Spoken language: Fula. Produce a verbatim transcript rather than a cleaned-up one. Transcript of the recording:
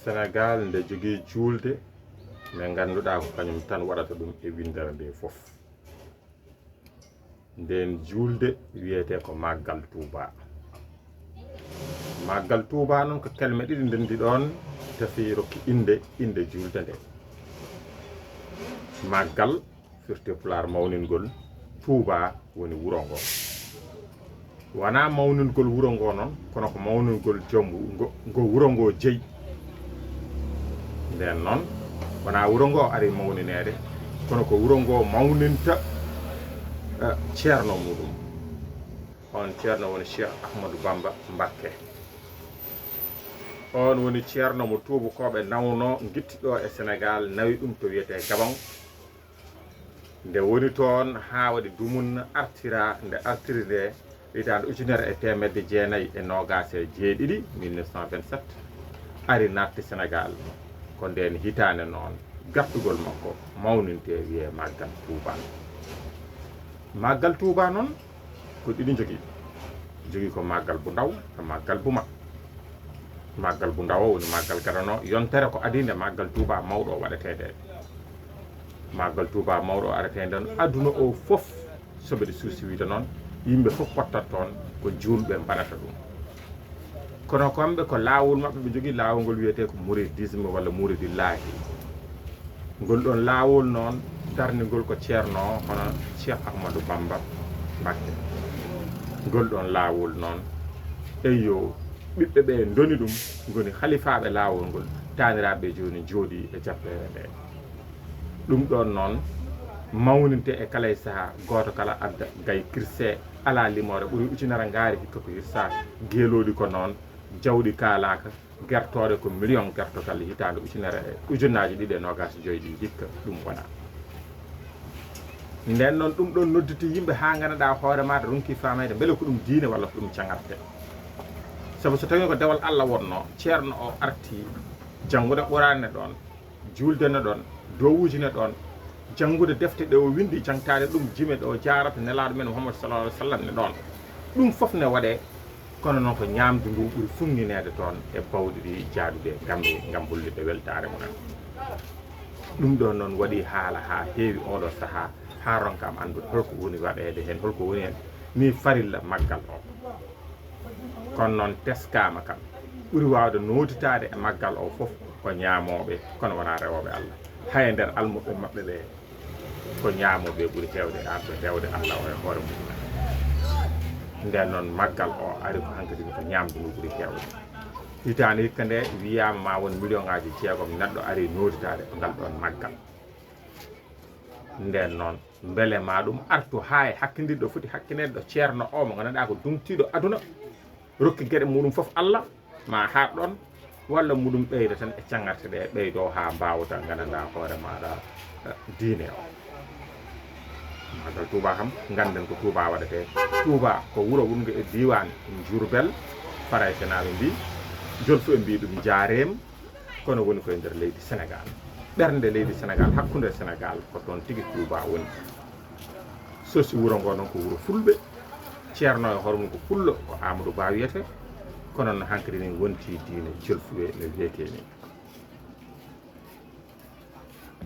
Senegaal nde jogii juulde nde ngannduɗaa ko kañum tan waɗata ɗum e winndere nde fof. Nden juulde wiyetee ko Maggal Tuuba. Maggal Tuuba noon ko kelme ɗiɗi ndenndi ɗoon, tefi rokki innde, innde juulde nde. Maggal firti e Pulaar mawningol, Tuuba woni wuro ngo. Wonaa mawningol wuro ngo noon, kono ko mawningol jom ngo, ngo wuro ngo jeyi. Nden noon, wonaa wuro ngo ari mawnineede, kono ko wuro ngo mawninta, eh, ceerno muɗum. On ceerno woni Cheikh Ahmadou Bamba Mbacké. On woni ceerno mo tuubakooɓe nawno, ngitti ɗo e Senegaal, nawi ɗum to wiyetee Gabon. Nde woni toon haa waɗi dumunna, artira, nde artiri nde hitaande ujunere e teemedde jeenayi e noogaas e jeeɗiɗi, mille neuf cent vingt-sept, ari naatti Senegaal. Ko ndeen hitaande noon gartugol makko mawnintee, wiyee Maggal Tuuba. Maggal Tuuba noon, ko ɗiɗi njogii. Jogii ko maggal bu ndaw e maggal bu mag. Maggal bu ndaw o woni maggal gadano yontere ko adii nde Maggal Tuuba mawɗo o waɗeteede. Maggal Tuuba mawɗo o aretee nden, aduna o fof, soɓe ɗe suusi wiide noon, yimɓe fof pottat toon, ko juulɓe mbaɗata ɗum. Kono kamɓe ko laawol maɓɓe ɓe njogii, laawol ngol wiyetee ko mouridisme walla mouridillaahi. Ngol ɗoon laawol noon, darningol ko ceerno o, hono Cheikh Ahmadou Bamba Mbacké. Ngol ɗoon laawol noon, eyyo, ɓiɓɓe ɓe ndoni ɗum, ngoni halifaaɓe laawol ngol, taaniraaɓe jooni njooɗii e jappeere nde. Ɗum ɗoon noon, mawninte e kala e sahaa, gooto kala adda gay kirse, alaa limoore, ɓuri ujunere ngaari hikka ko hirsaaka, geelooɗi ko noon, jawɗi kaalaaka, gertooɗe ko million gertogal hitaande ujunere, ujunnaaji ɗiɗi e noogaas e joy ɗi hikka ɗum wona. Nden noon, ɗum ɗoon nodditi yimɓe haa nganndanɗaa hoore maaɗa ronki faameede mbele ko ɗum diine walla ko ɗum jaŋarte. Sabu so tawii ko dewal Allah wonnoo, ceerno o arti janngude Quraan ne ɗoon, juulde ne ɗoon, dowuuji ne ɗoon, janngude defte ɗe o winndi, jaŋtaade ɗum jime ɗe o jaarata Nelaaɗo men Muhammad sallallahu alaihi wa sallam ne ɗoon. Ɗum fof ne waɗee, kono noon ko ñaamdu ndu ɓuri fuŋŋineede toon e bawɗi ɗi jaadude e ngamri ngam hollitde weltaare mum en. Ɗum ɗoon noon waɗi haala haa heewi ooɗoo sahaa, haa ronkaama anndude holko woni waɗeede heen, holko woni heen. Ni farilla maggal o. Kono noon teskaama kam, ɓuri waawde nootitaade e maggal o fof ko ñaamooɓe, kono wonaa rewooɓe Allah. Hay e nder almuɓɓe maɓɓe ɓe, ko ñaamooɓe ɓuri heewde arde rewde Allah o e hoore mumen. Nden noon maggal o ari ko hankadi ko ñaamdu ndu ɓuri heewde. Hitaande hikka nde wiyaama ma won million ŋaaji jeegom neɗɗo ari nootitaade e ngal ɗoon maggal. Nden noon, mbele ma ɗum artu haa e hakkindirɗo foti hakkineede ɗo ceerno o mo nganndanɗaa ko duŋtiiɗo aduna, rokki geɗe muɗum fof Allah, ma haaɗ ɗoon, walla muɗum ɓeyda tan e caŋarte ɗe, ɓeydoo haa mbaawta nganndanɗaa hoore maaɗa, eh, diine o. Maggal Tuuba kam, ngannden ko Tuuba waɗetee. Tuuba ko wuro wonngo e diiwaan Njurbel, Faraysenaaɓe mbii, Jolfuɓe mbii ɗum Njaareem, kono woni koye nder leydi Senegaal. Ɓernde leydi Senegaal, hakkunde Senegaal, ko toon tigi Tuuba woni. Sosi wuro ngo noon ko wuro fulɓe, ceerno e hoore mum ko pullo, ko Amadou Ba wiyetee, kono noon hankadi ni wonti diine Jolfuɓe no wiyetee ni.